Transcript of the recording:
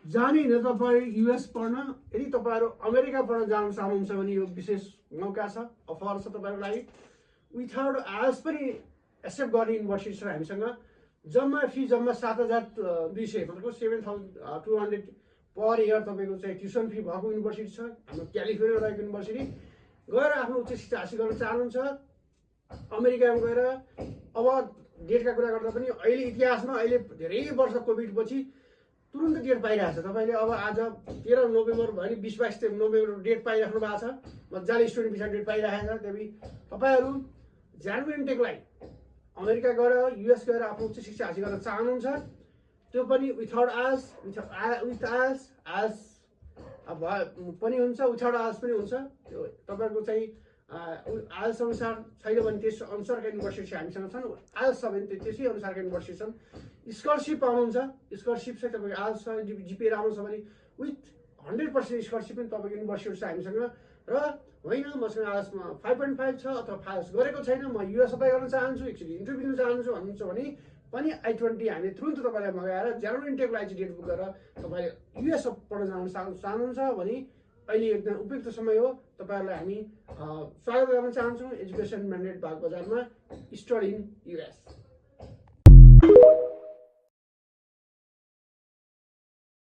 जाने होइन तपाईँ युएस पढ्न। यदि तपाईँहरू अमेरिका पढ्न जान चाहनुहुन्छ भने यो विशेष मौका छ, अफर छ तपाईँहरूको लागि। विथआउट आइएल्स पनि एक्सेप्ट गर्ने युनिभर्सिटी छ हामीसँग। जम्मा फी जम्मा 7,200 मतलब 7,200 पर इयर तपाईँको चाहिँ ट्युसन फी भएको युनिभर्सिटी छ हाम्रो क्यालिफोर्निया रहेको युनिभर्सिटी। गएर आफ्नो उच्च शिक्षा हासिल गर्न चाहनुहुन्छ अमेरिकामा गएर। अब डेटका कुरा गर्दा पनि अहिले इतिहासमा अहिले धेरै वर्ष कोभिडपछि तुरुन्त डेट पाइरहेको छ। तपाईँले अब आज 13 नोभेम्बर भयो नि 20-22 नोभेम्बर डेट पाइराख्नु भएको छ। मजाले स्टुडेन्ट भिसा डेट पाइरहेको छ। त्यही तपाईँहरू ज्यानको इन्टेकलाई अमेरिका गएर युएस गएर आफ्नो उच्च शिक्षा हासिल गर्न चाहनुहुन्छ त्यो पनि विथआउट आइएल्स विथ आइएल्स पनि हुन्छ, विथआउट आइएल्स पनि हुन्छ। त्यो तपाईँहरूको चाहिँ आइएल्स अनुसार छैन भने त्यस अनुसारका युनिभर्सिटी हामीसँग छन्। आइएल्स छ भने त्यसै अनुसारका युनिभर्सिटी छन्। स्कलरसिप पाउनुहुन्छ। स्कलरसिप चाहिँ तपाईँको आइएल्स छ, जिपिए राम्रो छ भने विथ 100% स्कलरसिप पनि तपाईँको युनिभर्सिटी छ हामीसँग। र होइन मसँग आइएल्समा 5.5 छ अथवा आइएल्स गरेको छैन, म युएस अप्लाई गर्न चाहन्छु, एकचोटि इन्टरभ्यू दिन चाहन्छु भन्नुहुन्छ भने पनि I-20 हामीले तुरुन्त तपाईँलाई मगाएर जेनरल इन्टेकलाई चाहिँ डेट बुक गरेर तपाईँले युएस पढ्न जान चाहनुहुन्छ भने अहिले एकदम उपयुक्त समय हो। तपाईँहरूलाई हामी स्वागत गर्न चाहन्छौँ एजुकेसन म्यान्डेट बाग बजारमा स्टडी इन युएस।